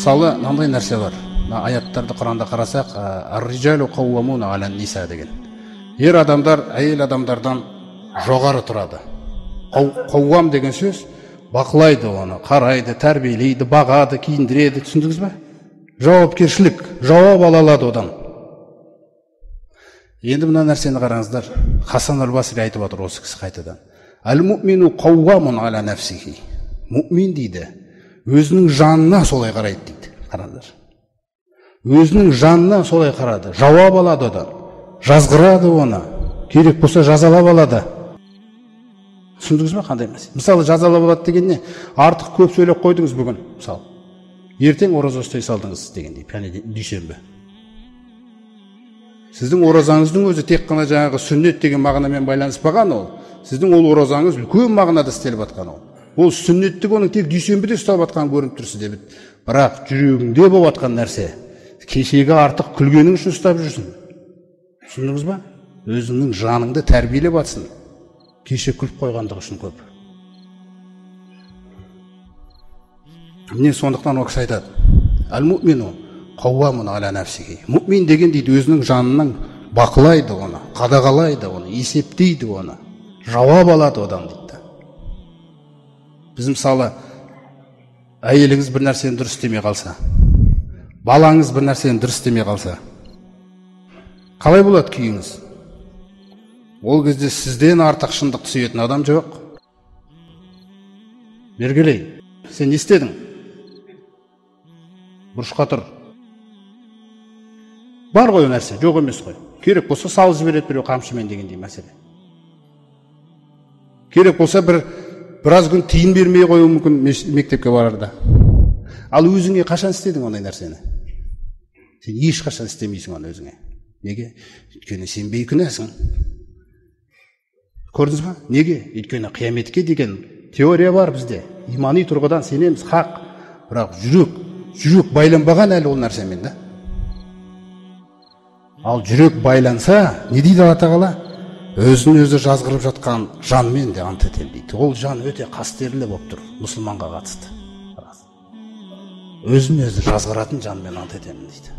Мысалы, мынандай нәрсе бар. Мына аяттарды Құранда қарасақ, ар-рижалу қауамуна алан ниса деген. Ер адамдар әйел адамдардан жоғары тұрады. Қауам деген сөз бақылайды оны, қарайды, тәрбиелейді, бағады, киіндіреді, түсіндіңіз бе? Жауапкершілік, жауап ала алады одан. Енді мына нәрсені қараңыздар. Хасан әл-Басри айтып отыр осы кісі қайтадан. Әл-муъмину қауамун ала нәфсихи. Муъмин дейді, өзінің жанына солай қарайды дейді. Қараңыздар. Өзінің жанына солай қарады, жауап алады одан, жазғырады оны, керек болса жазалап алады. Түсіндіңіз бе қандай мәселе? Мысалы, жазалап алады деген не? Артық көп сөйлеп қойдыңыз бүгін, мысалы. Ертең ораза ұстай салдыңыз дегендей, яғни дүйсенбі. Сіздің оразаңыздың өзі тек қана жаңағы сүннет деген мағынамен байланыспаған ол. Сіздің ол оразаңыз үлкен мағынада істеліп жатқан ол. Ол сүннеттік оның тек дүйсенбіде ұстап жатқаны көрініп тұр сізде. Бірақ жүрегіңде болып жатқан нәрсе, кешегі артық күлгенің үшін ұстап жүрсің. Түсіндіңіз ба? Өзіңнің жаныңды тәрбиелеп жатсың. Кеше күліп қойғандығы үшін көп. Міне сондықтан ол кісі айтады. Әл-муъмину қауамун ала нәфсихи. Муъмин деген дейді өзінің жанының бақылайды оны, қадағалайды оны, есептейді оны, жауап алады одан дейді. Біз мысалы, әйеліңіз бір нәрсені дұрыс істемей қалса, балаңыз бір нәрсені дұрыс істемей қалса, қалай болады күйіңіз? Ол кезде сізден артық шындықты сүйетін адам жоқ. Бергелей, сен не істедің? Бұрышқа тұр. Бар ғой ол нәрсе, жоқ емес қой. Керек болса салып жібереді біреу қамшымен дегендей мәселе. Керек болса біраз күн тиын бермей қоюы мүмкін мектепке барарда. Ал өзіңе қашан істедің ондай нәрсені? Сен ешқашан істемейсің оны өзіңе. Неге? Өйткені сен бейкүнәсің. Көрдіңіз ба? Неге? Өйткені қияметке деген теория бар бізде. Имани тұрғыдан сенеміз, хақ. Бірақ жүрек байланбаған әлі ол нәрсемен да. Ал жүрек байланса, не дейді Алла Тағала? Өзін өзі жазғырып жатқан жанмен де ант етемін дейді. Ол жан өте қастерлі болып тұр, мұсылманға қатысты. Өзін өзі жазғыратын жанмен ант етемін дейді.